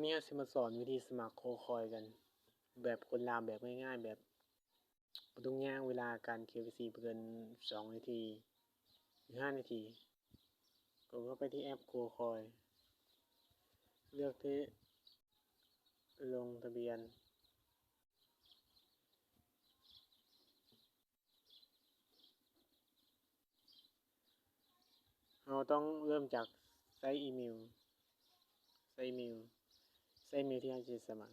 ນີ້ເຮົາຊິມາສອນວິທີສະໝັກໂຄຄອຍກັນ ແບບຄົນລາວ ແບບງ່າຍໆ ແບບບໍ່ຕ້ອງຍາກ. ເວລາການ ເຄວາຍຊີ ບໍ່ເກີນສອງນາທີ ຫຼື ຫ້ານາທີ. ກົດເຂົ້າໄປທີ່ແອັບໂຄຄອຍ ເລືອກທີ່ລົງທະບຽນ. ເຮົາຕ້ອງເລີ່ມຈາກໃສ່ອີເມວ, ໃສ່ອີເມວ, ໃສ່ອີເມວທີ່ເຮົາຈະສະໝັກ.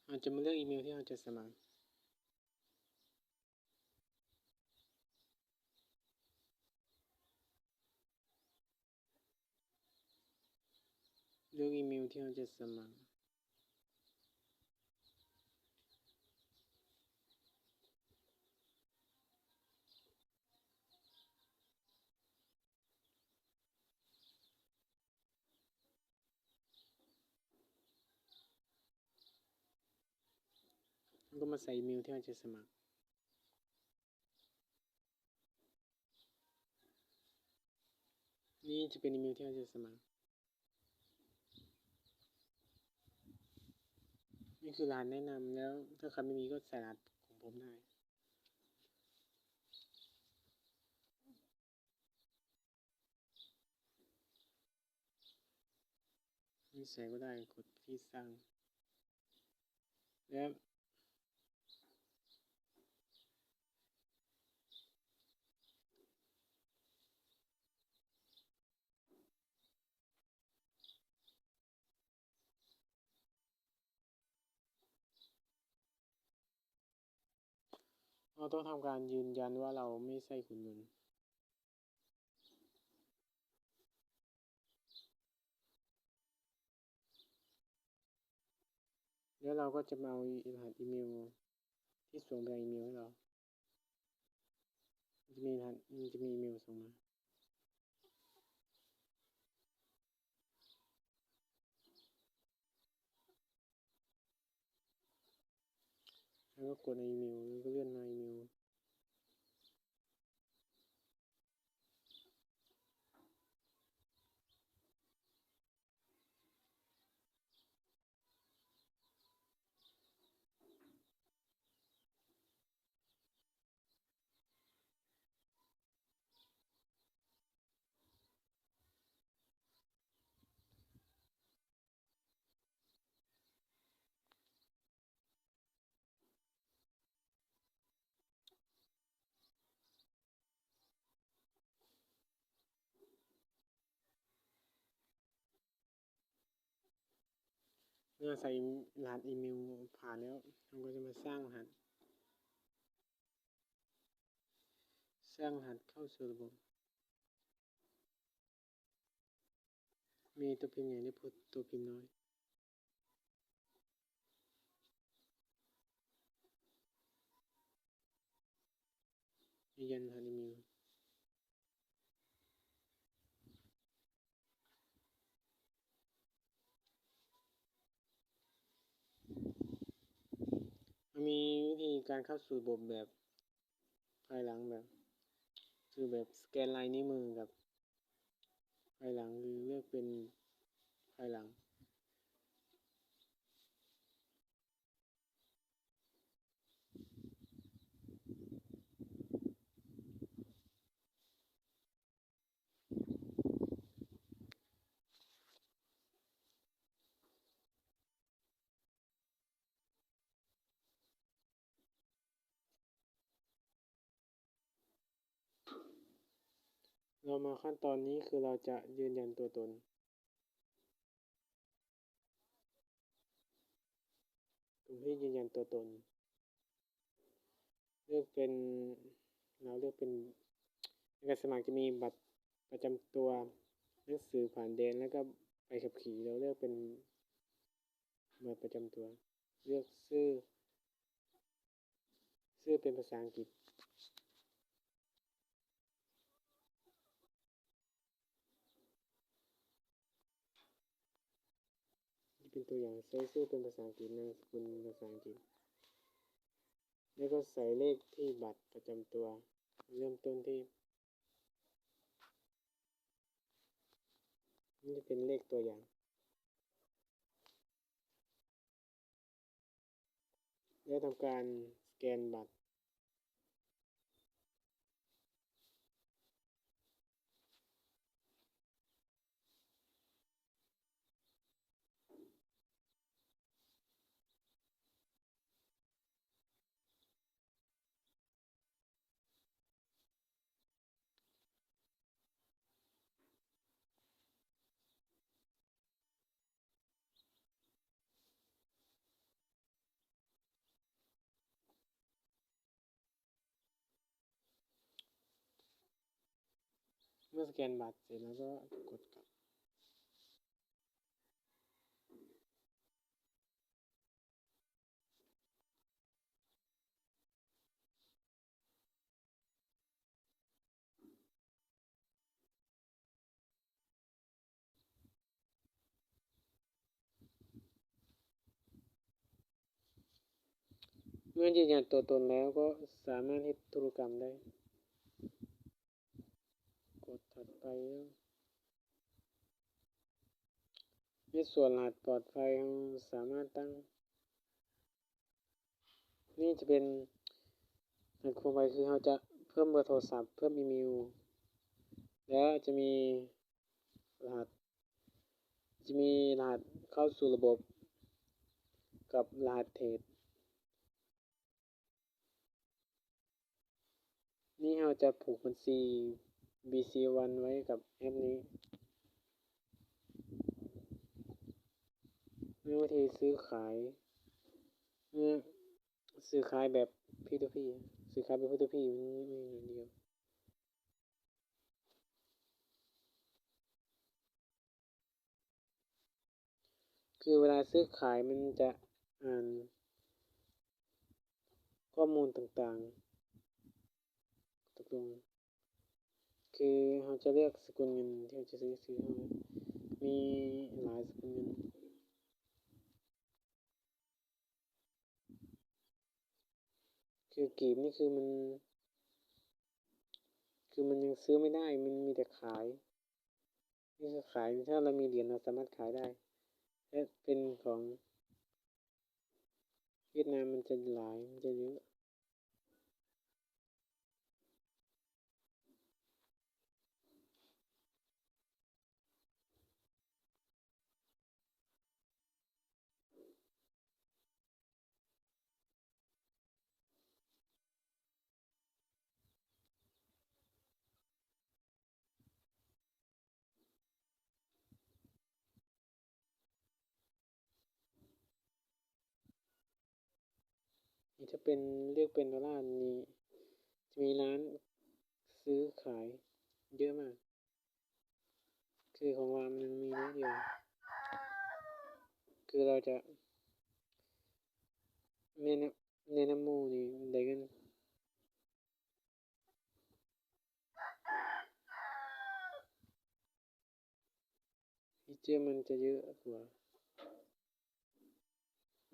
ເຮົາຈະມາເລືອກອີເມວທີ່ເຮົາຈະສະໝັກ. ເລືອກອີເມວທີ່ເຮົາຈະສະໝັກ. ເຮົາກໍມາໃສ່ອີເມວທີ່ເຮົາຈະສະໝັກ. ນີ້ຈະເປັນອີເມວທີ່ເຮົາຈະສະໝັກ. ນີ້ຄືລະຫັດແນະນຳ ແລ້ວຖ້າໃຜບໍ່ມີກໍໃສ່ລະຫັດຂອງຜົມໄດ້. ນີ້ໃສ່ບໍ່ໄດ້ ກົດທີ່ສ້າງ ແລ້ວ ເຮົາຕ້ອງທຳການຢືນຢັນວ່າເຮົາໄມ່ໃຊ້ຂຸນເງິນ. ແລ້ວເຮົາກໍຈະມາເອົາລະຫັດອີເມວທີ່ສົ່ງໄປທາງອີເມວໃຫ້ເຮົາ. ມັນຈະມີລະຫັດ ມັນຈະມີອີເມວສົ່ງມາ. ແລ້ວກໍກົດໃນອີເມວ ແລ້ວກໍເລື່ອນມາອີເມວ. ເມື່ອໃສ່ລະຫັດອີເມວຜ່ານແລ້ວ ເຮົາກໍຈະມາສ້າງລະຫັດ ສ້າງລະຫັດເຂົ້າສູ່ລະບົບ. ມີຕົວພິມໃຫຍ່ ແລະ ຕົວພິມນ້ອຍ. ຢືນຢັນຜ່ານອີເມວ. ມັນມີວິທີການເຂົ້າສູ່ລະບົບແບບພາຍຫຼັງ ແບບ ຄືແບບສະແກນລາຍນິ້ວມືກັບພາຍຫຼັງ ຫຼື ເລືອກເປັນພາຍຫຼັງ. ເ ຕໍ່ມາຂັ້ນຕອນນີ້ຄືເຮົາຈະຢືນຢັນຕົວຕົນ. ຕວທີ່ຢືນຢັນຕົວຕົນ ເລືອກເປັນ ເຮົາເລືອກເປັນ ໃນການສະໝັກຈະມີບັດປະຈຳຕົວ, ໜັງສືຜ່ານແດນ ແລ້ວກໍໃບຂັບຂີ່. ເຮົາເລືອກເປັນບັດປະຈຳຕົວ, ເລືອກຊື່ ຊື່ເປັນພາສາອັງກິດ. ນີ້ເປັນຕົວຢ່າງ, ໃສ່ຊື່ເປັນພາສາອັງກິດ, ນາມສະກຸນເປັນພາສາອັງກິດ ແລ້ວກໍໃສ່ເລກທີ່ບັດປະຈຳຕົວ. ເລີ່ມຕົ້ນທີ່ ນີ້ເປັນເລກຕົວຢ່າງ. ແລ້ວທຳການສະແກນບັດ. ເມື່ອສະແກນບັດເສັດແລ້ວກໍກົດກັບ. ເມື່ອຢືນຢັນຕົວຕົນແລ້ວກໍສາມາດເຮັດທຸລະກຳໄດ້. ກົດຖັດໄປ. ໃນສ່ວນລະຫັດປອດໄພ ເຮົາສາມາດຕັ້ງ ນີ້ຈະເປັນ ໃນຄວາມໄວຄືເຮົາຈະເພີ່ມເບີໂທລະສັບ, ເພີ່ມອີເມວ ແລ້ວຈະມີລະຫັດ ຈະມີລະຫັດເຂົ້າສູ່ລະບົບ ກັບລະຫັດເທຣດ. ນີ້ເຮົາຈະຜູກບັນຊີ ບີຊີວັນ ໄວ້ກັບແອັບນີ້. ມີວິທີຊື້ຂາຍ ເມື່ອຊື້ຂາຍແບບພີທູພີ ຊື້ຂາຍແບບພີທູພີ ມັນມີໜ້ອຍດຽວ. ຄືເວລາຊື້ຂາຍມັນຈະອ່ານຂໍ້ມູນຕ່າງໆ ຕົກລົງ ຄືເຮົາຈະເລືອກສະກຸນເງິນທີ່ເຮົາຈະຊື້, ເຮົາມີຫຼາຍສະກຸນເງິນ. ຄືກີບນີ້ຄືມັນ ຄືມັນຍັງຊື້ບໍ່ໄດ້, ມັນມີແຕ່ຂາຍ. ນີ້ຄືຂາຍ, ຖ້າເຮົາມີຫຼຽນເຮົາສາມາດຂາຍໄດ້ ແລະ ເປັນຂອງຫວຽດນາມມັນຈະຫຼາຍ, ມັນຈະເຍອະ. ນີ້ຈະເປັນ ເລືອກເປັນໂດລານີ້ ຈະມີຮ້ານຊື້ຂາຍເຍອະມາກ. ຄືຂອງລາວມັນມີໜ້ອຍດຽວ ຄືລາວຈະແນະນຳ ແນະນຳໝູ່ນີ້ໄດ້ເງິນ. ຟີເຈີມັນຈະເຍອະກວ່າ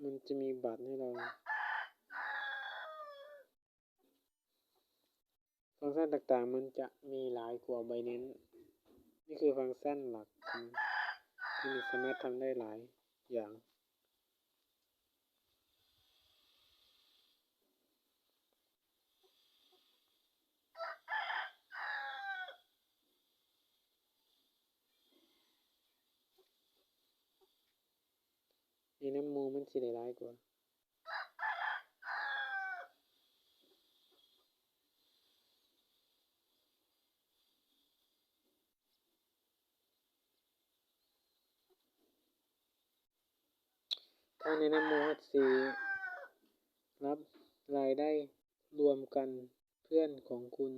ມັນຈະມີບັດໃຫ້ເຮົາ. ຟັງຊັນຕ່າງໆມັນຈະມີຫຼາຍກວ່າ Binance. ນີ້ຄືຟັງຊັນຫຼັກຂອງມັນ ທີ່ມັນສາມາດທຳໄດ້ຫຼາຍຢ່າງ. ແນະນຳໝູ່ມັນຊິໄດ້ຫຼາຍກວ່າ. ທ່ານແນະນຳໝູ່ຮັດເຊ ຮັບລາຍໄດ້ລວມກັນເພື່ອນຂອງຄຸນ.